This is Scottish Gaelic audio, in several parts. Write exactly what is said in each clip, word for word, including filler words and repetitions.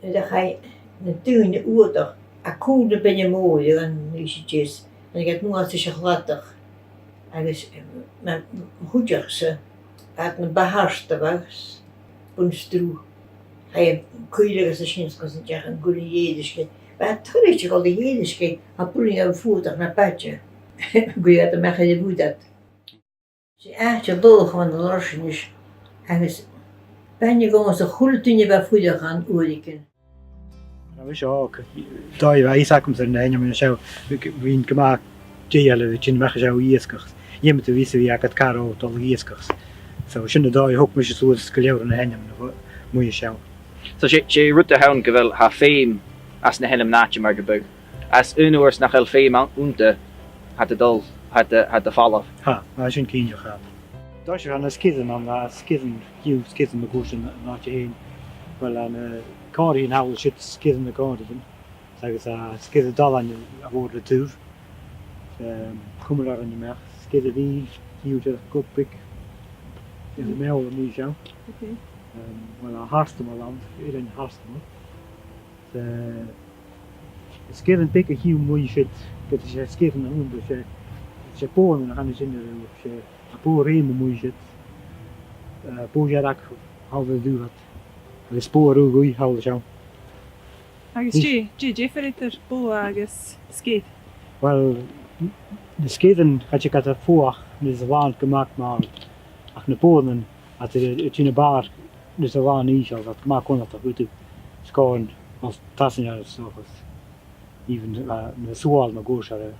Nuair a chaidh na daoine fhuadach à cùl na beinne mòire ann an naoi ceud deug, thàinig iad a-nuas leis a' chladach. Agus, eh, ma, ma chuideachd-sa, bha iad nam bathaisteach agus bun-sruth. Chaidh an coille agus a sin gus an deach an coille a dh'Èirisgeigh. Bha e toilichte a dhol a dh'Èirisgeigh, a' buain a' fhuadach na b' fhaide. Gu dè iad a-mach air a' bhùrach. 'S e àite dòcha a bh' ann an Lorsa a-nis, agus b' aithne dhòmhsa a h-uile duine a bha a' fuireach ann uaireigin. Nuair a bha mise òg, dòigh a bha fhios agamsa air na h-ainmean seo, bha iad gu math dèidheil a bhith a' tighinn a-mach an seo a dh'iasgach. Dh'fheumadh tu a bhith a' faighinn agad car a' dol a dh'iasgach. So sin an dòigh a thog mise suas gu leòr de na h-ainmean a-muigh an seo. So 's e, 's e rud a th' ann gu bheil, tha feum anns na h-ainmean-àite mar gum biodh. Anns an uair nach eil feum ann, annta, tha iad a' dol, tha iad a', tha iad a' falbh. Tha, tha sin cinnteach, tha. Dòigh, tha na sgìrean ann, na sgìrean, fiù 's sgìrean mun cuairt an, an àite fhèin. Uill, ann an, eh, Còraichean, tha siud sgìre na Còraichean. Agus, eh, sgìre Dail a bha ri taobh. Ehm, cumail orainn a-mach, sgìre Bhìdh, fiù 's gu beag. Is mé a-muigh seo. Ok. Ehm, uill, a Tharstamail ann, Eilean Tharstamail. Eh, sgìrean beaga a-muigh siud, ged is e sgìrean a th' annta, 's e, 's e Bogha an Earraich a chanas sinn, 's e, tha Bogha Reim a-muigh siud, eh, Bogha Dearg thall air an taobh ud, agus Bogha Rubha Dhuibh thall an seo. Agus dè, dè an diofar eadar bogha agus sgìre? Uill, na sgìrean, tha iad a' fuachd, nuair a tha an làn gu math, ach na boghan, tha iad a' tighinn a-mach nuair a tha an làn ìosal, tha iad gu math cunnartach dhut sgòthan, os, tasan air, so, agus even, uh, na suail mun cuairt air,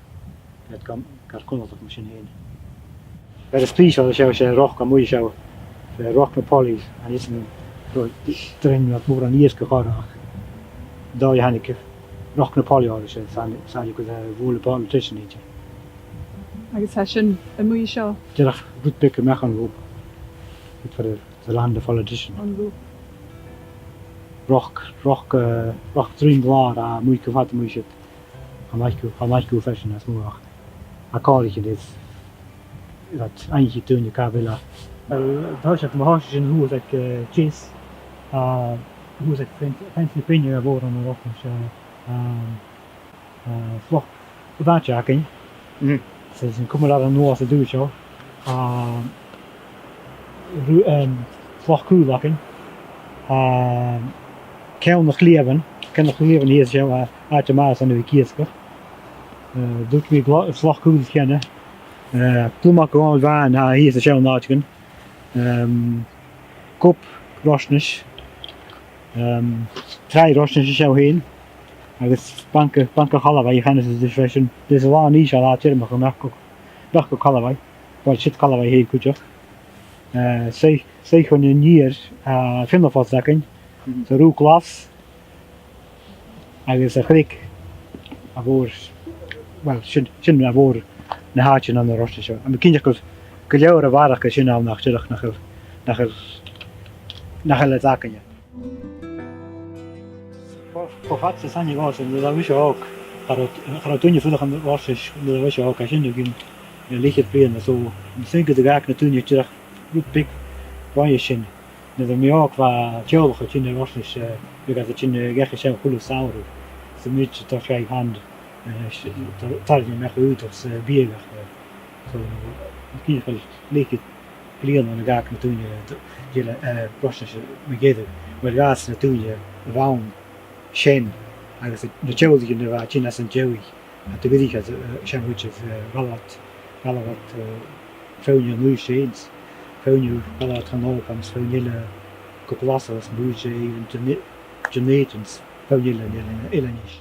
tha iad gu, gu cunnartach mar sin fhèin. Fear as prìseil an seo, 's e roc a-muigh seo, 's e Roc na Poileas, an is na, ro-, d-, druim nad mòran iasgaich orra ach an dòigh a thàinig Roc na Poileas orra, 's e, 's ann, 's ann gu, eh, bhuail am politician idir. Agus tha sin a-muigh seo? Dìreach rud beag a-mach an rubha. Good for the, the land of politician. An rubha. Roc, roc, eh, roc druim ghlòir a-muigh gu fada a-muigh siud. Chan fhaic thu, chan fhaic thu fhèin às muir ach a' Chòraichean is, is iad ainmhidh daoine càit a bheil e. Uill, tha sinn, ma thòisich sinn shuas aig, eh, deas, eh, shuas aig Fence, Fence na Beinne a bha mòr ann an Roc, 's e, eh, eh, floc bhàta againn. Mhm. 'S e sin cumail air an uair a tha seo. Ah, ru-, em, floc caol againn. Ah, ceann a' chlèibhinn, ceann a' chlèibhinn shìos an seo, ah, àite math airson a bhith ag iasgach. Eh, dùirt mi glo-, floc caol cheana. Eh, glumag a' ghabhail bhàin, ah, shìos an seo an àiteigin. Em, gob roisnis. Em, tràigh roisnis an seo fhèin, agus banca, banca chalbhaidh a chanas iad ris freisin. Is e làn ìosal a tha tiormachadh a-mach gu, a-mach gu calbhaidh, uill, siud calbhaidh fhèin cuideachd. Eh, soith, soith chun an iar, eh, fionnaphos againn, 's e rubha glas, agus a' chreag a bha mòr, uill, sin, sin a bha mòr na h-àiteachan ann an Rois an seo. Tha mi cinnteach gu, gu leòr a bharrachd air sin ann ach dìreach nach eil, nach eil, nach eil iad againne. Cho, cho fad 's a tha sinn a' dol, nuair a bha mise òg, cha robh, cha robh duine a' fuireach ann an Rois nuair a bha mise òg, tha sin a' dol a leth-cheud bliadhna, so, tha mi a' smaoineachadh gun do dh'fhàg na daoine dìreach rud beag roimhe sin. Nuair a bha mi òg bha teaghlach a' tighinn a Rois, eh, bhiodh iad a' tighinn, eh, dhachaigh seo a h-uile samhradh. 'S a' mhìos a' toirt dhaibh hand, eh, s-, tar-, tarraing a-mach aodach 's, eh, biadh, eh, so, tha mi cinnteach gu bheil leth-cheud bliadhna na dh'fhàg na daoine, eh, d-, dìreach, eh, Rois mu dheireadh. Uill, dh'fhàs na daoine a bh' ann sin, agus na teaghlaichean a bha a' tighinn às an dèidh. Tha iad a' fuireach, eh, seann chuid, eh, dh'fhalbh iad, dh'fhalbh iad, eh, feadhainn an aois fhèin, feadhainn, dh'fhalbh iad chun Òban, feadhainn eile gu Glaschu, is bha iad, eh, even Dùn Èideann, feadhainn eile, eile, eile a-nis.